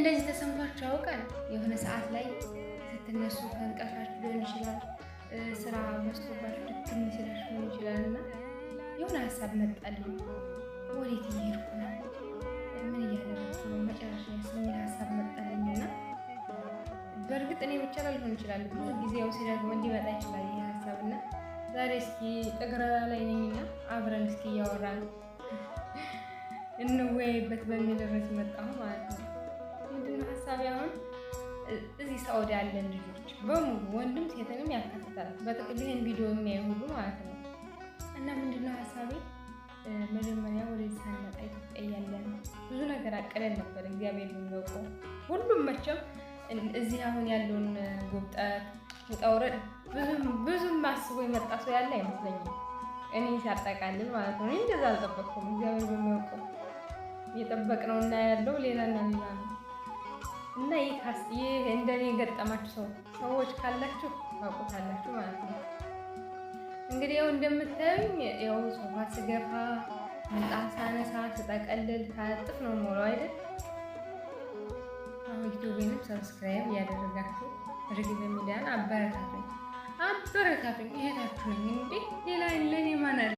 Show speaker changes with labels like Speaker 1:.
Speaker 1: እንደዚህ ተሰምቷችሁ ያውቃል? የሆነ ሰዓት ላይ ስትነሱ ከእንቅልፋችሁ ሊሆን ይችላል፣ ስራ በዝቶባችሁ ድክም ሲላችሁ ሊሆን ይችላል። እና የሆነ ሀሳብ መጣልኝ። ወዴት እየሄድኩ ነው? ምን እያደረግኩ ነው? መጨረሻ የሚል ሀሳብ መጣልኝ። እና በእርግጥ እኔ ብቻ ላልሆን ይችላል፣ ብዙ ጊዜ ያው ሲደግሞ ሊመጣ ይችላል ይሄ ሀሳብ። እና ዛሬ እስኪ ጥግረራ ላይ ነኝና አብረን እስኪ እያወራን እንወያይበት በሚል ርዕስ መጣሁ ማለት ነው። ምንድነው ሀሳቤ? አሁን እዚህ ሳውዲ ያለን ልጆች በሙሉ ወንድም ሴትንም ያካትታል፣ በጥቅል ይህን ቪዲዮ የሚያዩ ሁሉ ማለት ነው። እና ምንድነው ሀሳቤ? መጀመሪያ ወደዚህ ሳንመጣ ኢትዮጵያ እያለን ብዙ ነገር አቅደን ነበር። እግዚአብሔር የሚያውቀው ሁሉም መቼም እዚህ አሁን ያለውን ጎብጠት ውጣ ውረድ ብዙም አስቦ የመጣ ሰው ያለ አይመስለኝም። እኔ ሲያጠቃልል ማለት ነው። እንደዛ አልጠበቅኩም። እግዚአብሔር በሚያውቀው የጠበቅነው እና ያለው ሌላና ሌላ ነው። እና ይህ እንደኔ የገጠማችሁ ሰዎች ካላችሁ ታውቁታላችሁ ማለት ነው። እንግዲህ ያው እንደምታዩኝ ያው ሶፋ ስገፋ፣ ምንጣፍ ሳነሳ፣ ስጠቀልል፣ ሳጥፍ ነው የምውለው አይደል? አሁን ዩቲዩብንም subscribe እያደረጋችሁ ርግብ ሚዲያን አበረታቱኝ፣ አበረታቱኝ። እህታችሁ ነኝ እንዴ፣ ሌላ ለኔ ማን አለ?